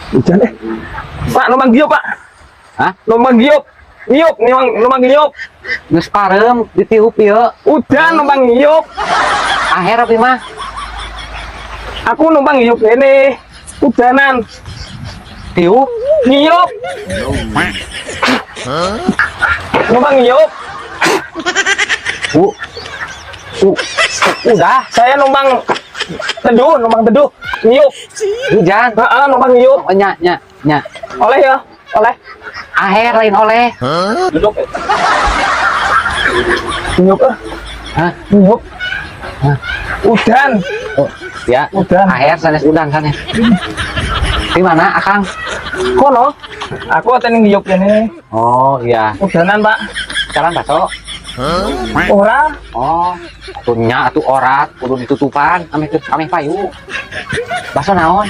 Hujan eh. Pak, numpang giup, Pak. Hah? Numpang giup. Ngiup, numpang, numpang ngiup. Geus pareum ditiup ieu. Udah numpang ngiup. Aher abi mah. Aku numpang ngiup ini. Udanan. Tiup. Ngiup. Numpang ngiup. U. U. Udah Saya numpang teduh, numpang teduh. Ngiup. Hujan. Heeh, numpang ngiup. Oh, nya nya nya. Oleh ya? Oleh. Aher lain oleh. Duduk. Ngiup ah. Hah? Ngiup. Hah? Udan. Oh, ya. Udan. Aher sanes udan sanes. Di mana, Akang? Kono. Aku ate ngiup ini. Oh, iya. Udanan, Pak. Jalan baso. Ora. Oh, atuh nya atuh orat kudu ditutupan ameh ameh payu. Baso naon?